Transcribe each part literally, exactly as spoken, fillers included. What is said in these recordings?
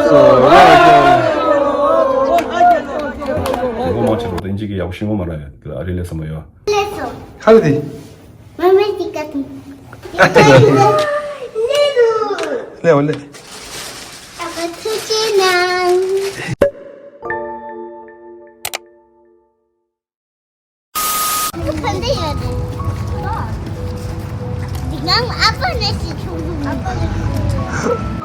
དེ་ངོ་མ་ཆེ་རོགས་དེ་ཨིན་ཇི་གི་ཡག་པོ་ཤེས་ངོ་མ་ར་ཡ། དེ་ལ་ཨ་རི་ལས་བསམ་པ་ཡོད། ལས་སོ། ཁ་ལ་དེ། མ་མ་ཅི་ཀ་ཏི། ལས་འོ་ལས། ཨ་ཁུ་ཚུ་ཅི་ནང་། ག་འདི་ཡོད་དེ། འདི་གང་ཨ་ཕ་ནས་ཤི་ཆུང་ཆུང་། ཨ་ཕ་ནས་ཤི་ཆུང་ཆུང་།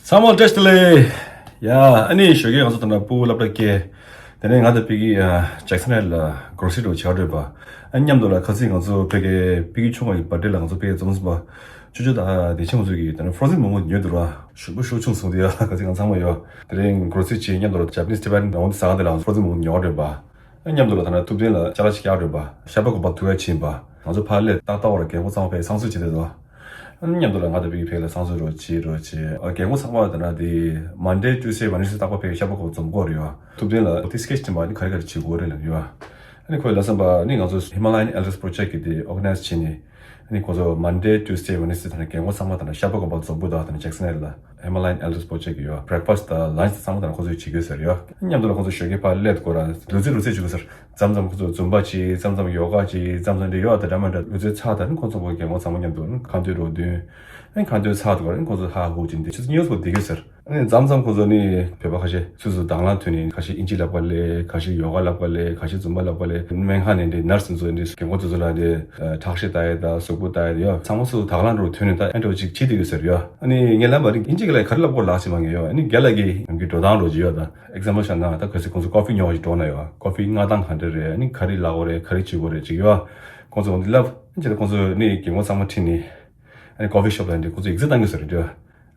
ཚང་མ་བཀྲ་ཤིས་བདེ་ལེགས། ཡ། ཨ་ནི་ཞོགས་ཀས་ང་ཚོ་ད་ལྟ་སྤུ་གུ་སློབ་གྲྭ་སྐྱེལ། དེ་ནས་ང་དང་ཕ་གི་ཇེག་སན་ལ་གྲོ་སི་རི་འགྲོ་བྱ་འགྲོ་ཡོད་པ། ཨ་མཉམ་དུ་ལ་ཁ་སང་ང་ཚོ་ཕ་གི་ཕ་གི་ཆུང་མ་གི་བར་ཐི་ཌེ་ལ་ང་ཚོ་ཕ་གི་འཛོམས་སོང་པ། ཅོ་ཅོ་དང་བདེ་ཆེན་ང་ཚོ་གི་ད་ནི་ཧྥོ་རོ་ཟན་མོག་མོག་ཉོས་འདུག་ར། ཞོགས་པ་ཤུགས་ཆུང་སོང་དུས་ཡ། ཁ་སང་ང་ཚང་མ་ཡོད། དེ་རིང་གྲོ་སི་རི་བྱས་མཉམ་དུ་ལ་ཇ་པ་ནིས་ཊི་པན་ནང་དུ་ཟ་ག་དེ་ལ་ཧྥོ་རོ་ཟན་མོག་མོག་ཉོ་འགྲོ་ཡོད་པ། མཉམ་དུ་ལ་ད་ནི་ཐུབ་བསྟན་ལ་ཅ་ལག་ཅིག་རྒྱག་རོགས་པ། ཤ་པ་གོ་པ་ཐུག་ཡ་ཕྱིན་པ། ང་ཚོ་ཕར་སླེབས་ཏག་ཏག་བར་རྒན་གོག་ཚང་མ་ཕར་སང་ཚུགས་བྱེད་དེ་འདུག་ཨ་ནི་མཉམ་དུ་ལ་ང་དང་ཕ་གི་ཕ་གི་ལ་སང་ཚུགས་རོགས་བྱེད་རོགས་བྱེད། ཨ་རྒན་གོག་ཚང་མ་ད་ནི་དེ་མན་ཌེ་ཊུ་སི་ཌེ་ཝེན་ནེ་སི་ཌེ་རྟག་པར་ཕ་གི་ཤ་པ་གོ་པ་འཛོམས་དགོས་རེད་ཡ། ཐུབ་བསྟན་ལ་དེ་སི་ཀེ་ཆི་བྲིས་པ་ནི་ག་རེ་ག་རེ་བྱེད་དགོས་རེད་ལབ་ཡོད། ཨ་ནི་ཁོས་ལབ་བསམ་པ་ནི་ང་ཚོ་Himalayan Elders Project གི་དེ་ཨོར་ག་ནའི་ཛི་བྱས་ནས། ཨ་ནི་ཁོ་ཚོ་མན་ཌེ་ཊུ་སི་ཌེ་ཝེན་ནེ་སི་ཌེ་ད་ནི་རྒན་གོག་ཚང་མ་ད་ནི་ཤ་པ་གོ་པ་འཛོམས་དགོས་དང་ད་ནི་ཇེག་སན་ལ་Himalayan Elders Project གི་ཡོད། བྷི་རེག་ཕ་སི་ཊི་དང་ལན་ཆི་དང་ཚང་མ་ད་ནི་ཁོ་ཚོས་བྱེད་དགོས་ཟེར་ཡོད། མཉམ་དུ་ལ་ཁོ་ཚོ་ཞོགས་ཀས་ཕར་སླེབས་དགོས་ར། ལུས་རྩལ་རུ་རྩལ་བྱེད་དགོས་ཟེར། མཚམས་མཚམས་ཁོ་ཚོ་ཛུམ་བ་བྱེད། མཚམས་མཚམས་ཡོ་ག་བྱེད། མཚམས་མཚམས་འདི་ཡོ་ག་དང་འདྲ་མི་འདྲ་ལུས་རྩལ་ཚར་དང་ནི་ཁོ་ཚོ་ཁོ་རྒན་གོག་ཚང་མ་མཉམ་དུ་ཁ་འདོན་རོགས་འདོན། ཨ་ནི་ཁ་འདོན་ཚར་དུས་ཨ་ནི་ཁོ་ཚོ་ཧ་ཧུ་བྱེད་འདི་ཆུ་ཚོད་གཉིས་པོ་བསྡད་ཀྱི་ཟེར། ཨ་ནི་མཚམས་མཚམས་ཁོ་ཚོ་ནི་བོད་པ་ཁ་ཤས་སུད་སི་དང་བླངས་ཐོན་ནས་ཁ་ཤས་དབྱིན་ཇི་ལབ་ག་ལས། ཁ་ཤས་ཡོ་ག་ལབ་ག་ལས། ཁ་ཤས་ཛུམ་བ་ལབ་ག་ལས། སྨན་ཁང་ནས་འདི་ནར་སི་ཚོ་འདི་རྒན་གོག་དེ་ཚོ་ལ་འདི་ཁྲག་ཤེད་ལྟ་ཡས་དང་གཟུགས་པོ་ལྟ་ཡས་ཡོད། ཚང་མ་སུད་སི་དང་བླངས་འགྲོ་ཐོན་ནས་ད་ཨེ་འདྲ་བོ་ཅིག་བྱེད་བསྡད་ཀྱི་ཟེར་ཡོད། ཨ་ནི་ངས་ལབ་པ་རེད། དབྱིན་ཇི་ག་ལ་ག་རེ་ལབ་དགོས་ལབ་ཟེར་མ་ངས་ཡོད། ཨ་ནི་རྒན་ལགས་ཀྱིས་ཡང་གི་འགྲོ་སྟངས་རོགས་ཅིག་ཡོད་ད། ཨེག་ཛམ་པལ་བཞག་ན་ད་གལ་སྲིད་ཁོང་ཚོ་ཀོ་ཕི་ཉོ་བ་ཞིག་འགྲོ་ན་ཡོད། ཀོ་ཕི་མངགས་སྟངས་ག་འདྲ་རེད། ཨ་ནི་ག་རེ་ལབ་དགོས་རེད། ག་རེ་བྱེད་དགོས་རེད་ཅིག་ཡོད། ཁོང་ཚོ་འོང་དུས་ལབ། ཨ་ནི་ཁོང་ཚོ་ནི་རྒན་གོག་ཚང་མ་ཁྲིད་ནས། ཨ་ནི་ཀོ་ཕི་ཤོབ་ལ་འདི་ཁོ་ཚོ་ཡིག་ཚད་བཏང་གི་ཟེར་རེད་དོ།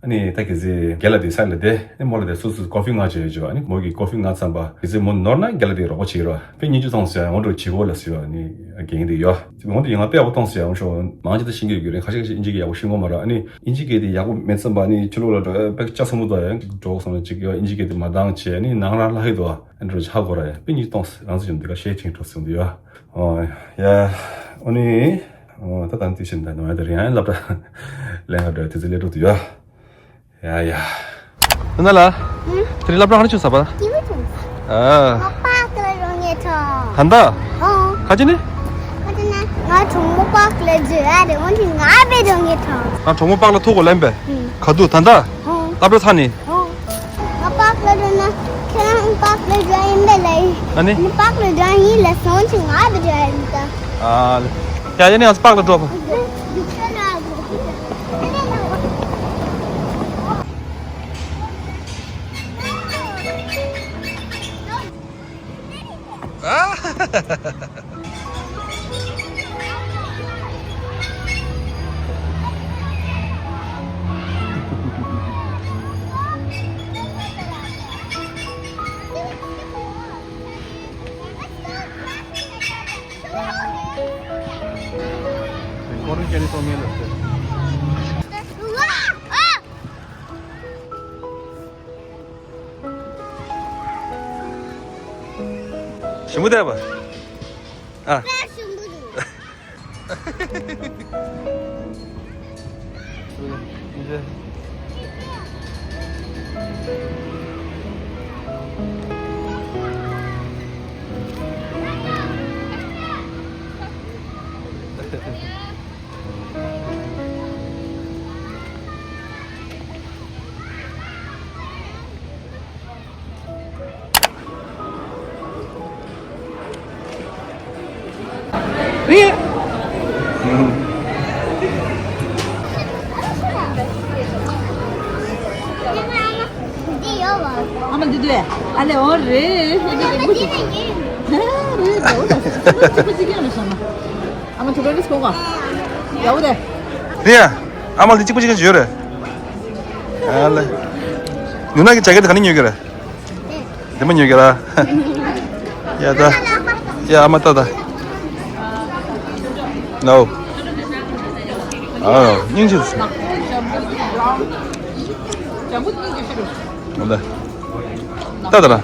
ཨ་ནི་ད་གལ་སྲིད་རྒན་ལགས་དེ་ས་ལ་བསྡད། ཨ་ནི་མོ་ལ་དེ་སོ་སོས་ཀོ་ཕི་མངགས་བྱས་བྱས། ཨ་ནི་མོ་གིས་ཀོ་ཕི་མངགས་ཚར་བ་གལ་སྲིད་མོ་ནོར་ན་རྒན་ལགས་དེ་རོགས་པ་བྱེད་ཀྱི་རོགས། དཔེ་སྙིང་རྗེ་གཏོང་ཟེར་ཡ་འོང་འགྲོ་བྱེད་དགོས་ལ་ཟེར་བ་ནི་རྒན་དེ་ཡོད། འོང་དེ་ཡང་དཔེ་ཡག་པོ་གཏོང་ཟེར་ཡ་འོང་ཤོག་མང་ཆེ་ད་ཤེས་ཀྱི་ཡོད་ཀྱི་རེད། ཁ་ཤས་ཁ་ཤས་དབྱིན་ཇི་གི་ཡག་པོ་ཤེས་ཀྱི་ཡོད་མ་རེད། ཨ་ནི་དབྱིན་ཇི་སྐད་དེ་ཡག་པོ་མེད་ཙམ་པ་ནི་ཕྱི་ལོགས་ལ་འགྲོ་དཔེ་ཆ་ཚང་མ་དོ་ཡ་འགྲོ་སོང་ན་ཅིག་ཡོད། དབྱིན་ཇི་སྐད་དེ་མ་འདང་བྱས་ནི་ནང་རང་ལྷག་གི་འདུག་ཨ་ནི་འགྲོ་ཆགས་དགོས་ར་ཡ། དཔེ་སྙིང་རྗེ་གཏོང་ཟེར་རང་ཚོ་ཡོང་དེ་ག་ཤས་ཐེངས་འགྲོ་སོང་དུ་ཡོད། ཨོ་ཡ། ཨོ་ནི། ཨོ་ད་ད་དུས་ཕྱིན་ད་ནོ་ཡ་ད་རིང་ཡང་སློབ་གྲྭ་ལེན་ག་འགྲོ་ཡ་དུས་ཚོད་སླེབས་འགྲོ་དུ་ཡོད། ཡ་ཡ། ཨ་ན་ལ། ཨུ། དེ་རིང་སློབ་གྲྭ་ག་རེ་བྱུང་ཟ་བ། སྐྱིད་པོ་བྱུང་། ཨ། ང་པཱག་ལ་འགྲོ་ངེས་ཐོང་། ད་ལྟ། ཨོ། ག་ཅི་ནི། ག་ཅི་ན་ང་གྲོགས་མོ་པཱག་ལ་འགྲོ་ཡ་རེད། འོན་ཏེ་ང་དཔེ་འགྲོ་ངེས་ཐོང་། ང་གྲོགས་མོ་པཱག་ལ་ཐུག་གོ་ལན་པས། ཨུ། ག་དུས་ད་ལྟ། ཨོ། སློབ་གྲྭ་ཚར་ནི། ཨོ། ང་པཱག་ལ་འགྲོ་ན་ཁྱེད་རང་པཱག་ལ་འགྲོ་ཡིན་པས་ལ་ཡིན། ཨ་ནི། ནི་པཱག་ལ་འགྲོ་ཡིན་ལ་སོང་ཅི་ང་དཔེ་འགྲོ་ཡ་ཡིན་ད། ཨ་ལེ། ཡ་ཡ་ནི་ང་ཚོ་པཱག་ལ་འགྲོ་བ། ཞིམ་པོ་བསྡད་པ། ཨ། དཔེ་ཞིམ་པོ་འདུག་ཨིན་ཇི་ རེད། ཨ་མ་འདི་འདུག་ཨ་ལེ་འོ་རེད། ཨ་ལེ་འོ་རེད། འོ་ད་ཅི་ཅི་ཅི་ཅི་ཡང་མི་སོང་ན། ཨ་མ་ཐུག་རེ་རེས་གོ་ག་ཡ་འོ་དེ། རེད་ཡ། ཨ་མ་ལ་གཅིག་པ་གཅིག་ཡོད་རེད། ཨ་ལེ། ནུ་ན་གི་ཇ་ཀེ་ཊི་ག་ནས་ཉོས་ཀྱི་རེད། དེ་མ་ཉོས་ཀྱི་ར། ཡ་ད། ཡ་ཨ་མ་ད་ད། ནའོ། ཨ་སྙིང་རྗེ། ད་ད་ད་ད།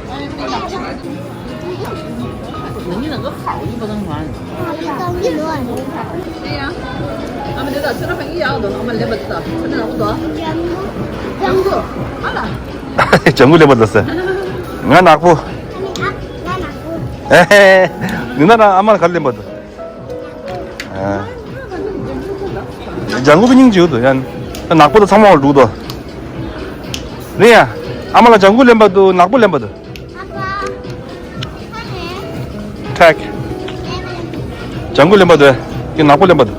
ལྗང་གུ་ལེན་པ་འདུག་ཟེར། ང་ནག་པོ། ཨེ་ཧེ། ནི་ན་ན་ཨ་མར་ག་རེ་ལེན་པ་འདུག་ཨ། ལྗང་གུ་གི་སྙིང་རྗེ་འདུག་ཡང་ནག་པོ་དང་ཚང་མ་འོར་འདུག་དོ། རེད་ཡ། ཨ་མ་ལ་ལྗང་གུ་ལེན་པ་འདུག་ནག་པོ་ལེན་པ་འདུག་ཁྲག་ལྗང་གུ་ལེན་པ་འདུག་ཡང་ནག་པོ་ལེན་པ་འདུག་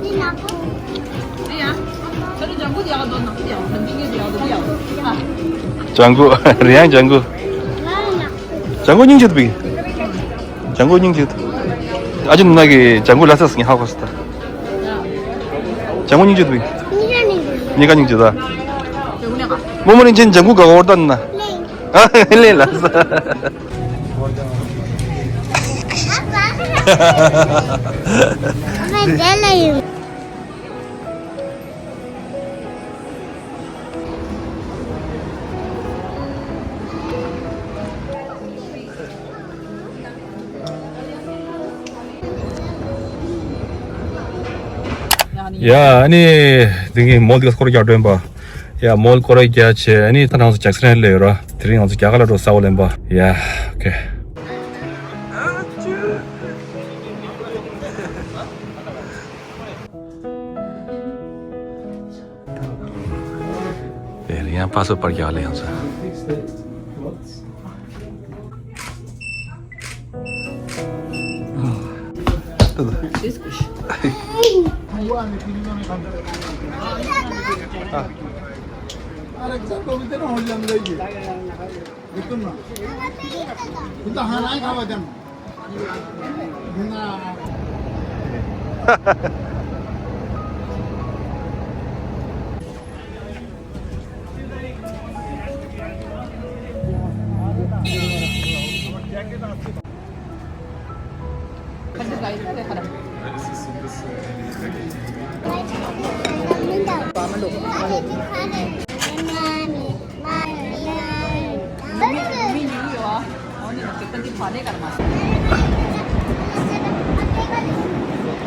ལྗང་གུ། རེད་ཡང་ལྗང་གུ། ལྗང་གུ་སྙིང་རྗེ་འདུག་པི། ལྗང་གུ་སྙིང་རྗེ་འདུག་ཨ་ཅེ་ནུ་ན་གི་ལྗང་གུ་ལ་སས་ངས་ཧ་གོ་སོང་ད། ལྗང་གུ་སྙིང་རྗེ་འདུག་པི། གཉིས་ཀ་སྙིང་རྗེ་ད། རྨོ་མོ་རིན་ཆེན་ལྗང་གུ་ག་གོ་བར་ད་ནི་ན། ཨ་ལེ་ལ་ས། ཡ་ཨ་ནི་དེ་གི་མོལ་དེ་ག་སྐོར་རྒྱག་འགྲོ་ཡིན་པ། ཡ་མོལ་སྐོར་རྒྱག་བྱས་ཨ་ནི་ད་ང་ཚོ་ཇེག་སན་ལ་ཡོད་ར། དེ་རིང་ང་ཚོ་རྒྱ་གར་ལ་འགྲོ་ས་འོ་ལེན་པ། ཡ་ཨོ་ཁེ། དེ་ཡང་པ་སོ་པར་རྒྱག་ལེ་ཡང་ཚོ།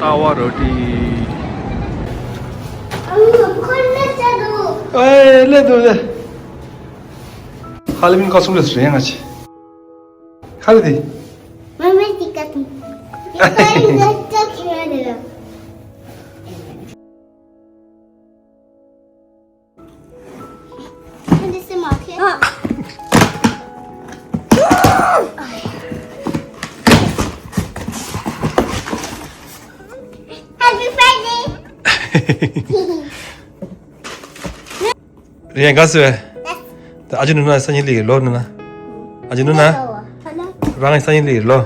ཏ་ཝ་རོ་ཏི། ཨེ་ལེ་དུ་ལེ། ཧ་ལེ་མིན་ཀ་སུམ་ལེ་སུ་རེ་ང་ཆེ། ཧ་ལེ་དི། མ་མེ་ཏི་ཀ་ཏི། ཏི་ཀ་ཏི་ཀ་ཏི་ཀ་ཏི། Happy Friday! རེད་ག་སོ། ད་ཨ་ཅེ་ནུ་ན་སང་ཉིན་ལི་ལོ་ནུ་ན། ཨ་ཅེ་ནུ་ན། རང་སང་ཉིན་ལི་ལོ།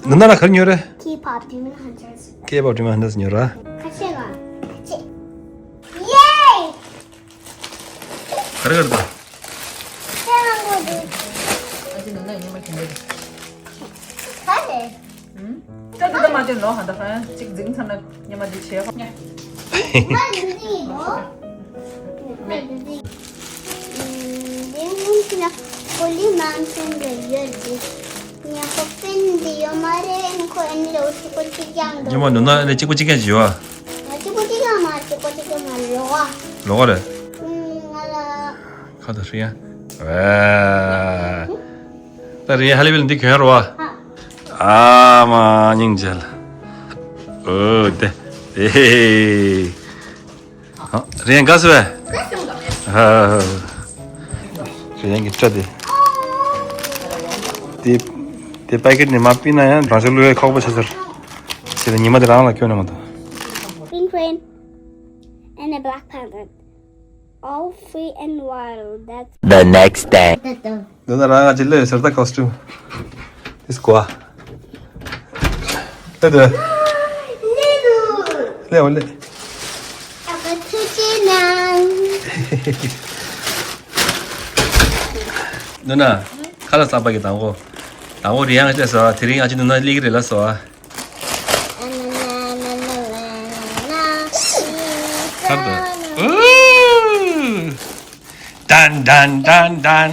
ནུ་ན་ལ་གར་ཉོ་རེ། K-pop Demon Hunters. K-pop Demon Hunters ཉོ་ར། ཁ་ཤས་ལ། ཁ་ཤས། ཡེ། ག་རེ་ག་རེ་འདུག་ཁྱེད་རང་ངོ་འདུག་ཨ་ཅེ་ནུ་ན་ཉི་མ་ཁྱེད་འདུག་ག་རེ། ད་དེ་ད་མ་དེ་ལོ་ཧ་ད་ཧ་ཅིག་འཛིང་ཚར་ན་ཉི་མ་དེ་བྱེད་ཧོ། ང་འཛིང་ཡིན་ནོ། ང་འཛིང་། འཛིང་ཡིན་ན་ཀོ་ལི་མང་ཆུང་གི་ཡོད་དེ། ཉ་ཁོ་པིན་དེ་ཡོད་མ་རེད། ཁོ་ཨེ་ནི་ལོ་གཅིག་པོ་གཅིག་རྐྱང་འདུག་ཉི་མ་ནུ་ན་ཨེ་ནི་གཅིག་པོ་གཅིག་རྐྱང་བྱེད་བ། ང་གཅིག་པོ་གཅིག་རྐྱང་མ་གཅིག་པོ་གཅིག་རྐྱང་མ་ལོ་བ། ལོ་ག་རེད། ཨུམ། ཁ་དང་ཧྲི་ཡ། ཨ། ད་རི་ཡ་ཧ་ལི་བིལ་འདི་གྱོན་རོ་བ། ཨ་མ་སྙིང་རྗེ་ལ། ཨོ་དེ། ཨེ། ཨ། རི་ཡ་དགའ་སོ་བས། ཨ། རི་ཡ་གི་སྐྲ་དེ། དེ་དེ་པ་ཀེ་ཊི་ནས་མར་ཕུད་ན་ཡང་རང་ཤ་བླུག་ཡས་ཁག་པོ་ཆགས་ཚར། དེ་ལ་ཉི་མ་དེ་རང་ལ་སྐྱོན་ནས་མ་གཏོགས། Pink rain and a black panther. All free and wild. That's the next day. འདི་ན་རང་ང་ཅི་ལས་ཟེར་ད་ཀོ་སི་ཊུམ། དེ་སྐོ་ཨ། ལས་དེ། ལས་འོ་ལས། འདི་ན་ཁ་ལག་ཟ་བ་གི་དང་པོ། དང་པོ་རི་ཡང་ཅི་ཟ་བ་དེ་རིང་ང་ཅི་འདི་ན་སླེབས་ཀྱི་རེད་ལ་ཟ་བ། ཚར་དུ། ཏན་ཏན་ཏན་ཏན།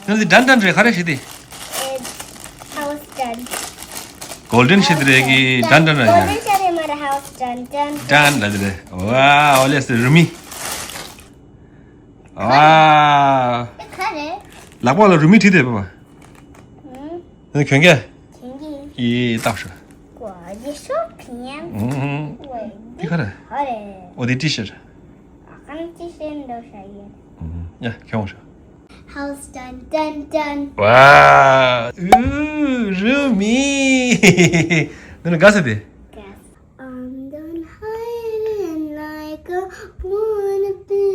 ནི་འདི་ཏན་ཏན་རེད་ག་རེ་ཞིག་དེ། House done. གོལ་ཌེན་ཤེད་རེད་གི་ཏན་ཏན་རེད། Golden shade in my house done done. ཏན་ལ་དེ་རེད། ཝའོ་ལེས་རུ་མི། ཝའོ། ག་རེ། ལག་པ་ལ་རུ་མི་བྲིས་དེ་པ། ནི་གྱོན་གྱི། གྱོན་གྱི། ཡི་ཏག་ཤོ། ཀོ་ཡི་ཤོ་གྱོན། འདི་ག་རེ། ཨོ་དེ་ཊི་ཤར། ཨ་ཀང་ཅི་ཤེས་འདུག་ཤ་ཡིན། ཡ་ཁྱོད་ཤོ། House done done done. ཝའོ། ཨུ་རུ་མི། འདི་ནི་དགའ་ས་དེ། Guess. I'm done hiding like a wannabe.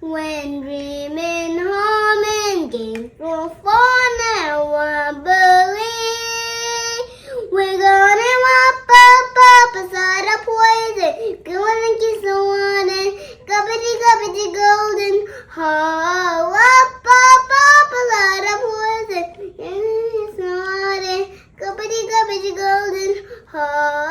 When dreaming home and games will fun and wobbly. We're gonna wop up up beside a poison. Going and kiss the one and cuppity cuppity golden. Haul up up up beside a poison. And it's not a cuppity cuppity golden. Haul